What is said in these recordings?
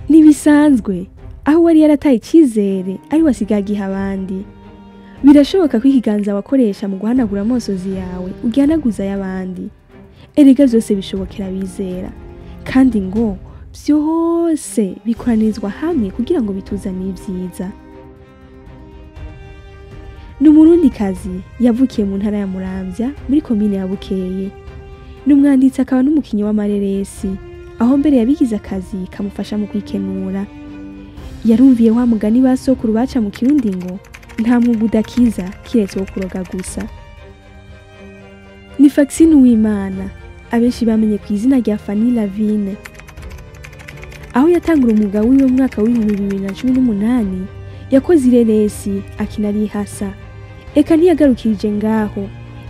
Ntibisanzwe aho wari yarataye icyizere ari wasigaye agiha abandi. Birashoboka ko ikiganza wakoresha mu guhanagura amosozi yawe ugihanaguza ay'abandi. Erega byose bishobokera abizera, kandi ngo byose bikoranirizwa hamwe kugira ngo bituzanire ibyiza. Ni umurundikazi yavukiye mu ntara ya Muramvya muri komine ya Bukeye. Ni umwanditsi akaba n'umukinyi w'amareresi, aho mbere yabigize akazi kamufasha mu kwikenura. Yarumviye wa mugani ba sokuru baca mu Kirundi ngo nta mwuga udakiza kiretse wo kuroga gusa. Ni Faxine Uwimana, abenshi bamenye ku izina rya Fanny Lavine. Aho yatangura umwuga wiwe mu mwaka w'2018, yakoze ireresi akina arihasa. Eka ntiyagarukirije ngaho,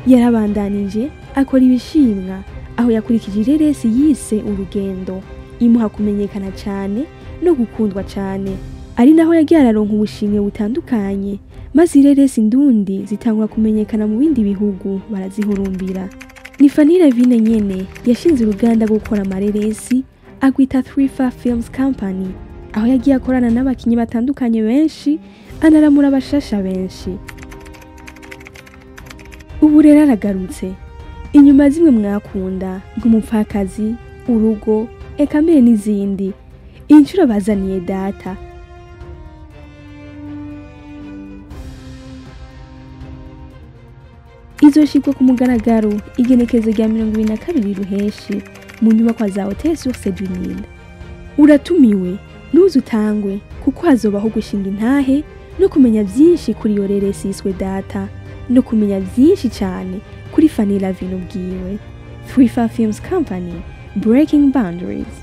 yarabandanije akora ibishimwa, aho yakurikije ireresi yise Urugendo, imuha kumenyekana cyane no gukundwa cyane. Ari naho yagiye araronka ubushimwe butandukanye, maze ireresi ndundi zitangura kumenyekana mu bindi bihugu barazihurumbira. Ni Fanny Lavine nyene yashinze uruganda rwo gukora amareresi agwita 35 Films Company, aho yagiye akorana n'abakinyi batandukanye benshi, anaramura abashasha benshi. Ubu rero aragarutse inyuma zimwe mwakunda nk'Umupfakazi, Urugo, eka mbere n'izindi. Iyi nshuro bazaniye Data. Izoshirwa ku mugaragaro igenekerezo rya 22 Ruheshi mu nyubakwa za Hotel Source du Nil. Uratumiwe, ntuze utangwe, kuko hazobaho gushinga intahe no kumenya byinshi kuri iyo reresi yiswe Data, no kumenya byinshi cyane kuri Fanny Lavine ubwiwe. 35 Films Company, breaking boundaries.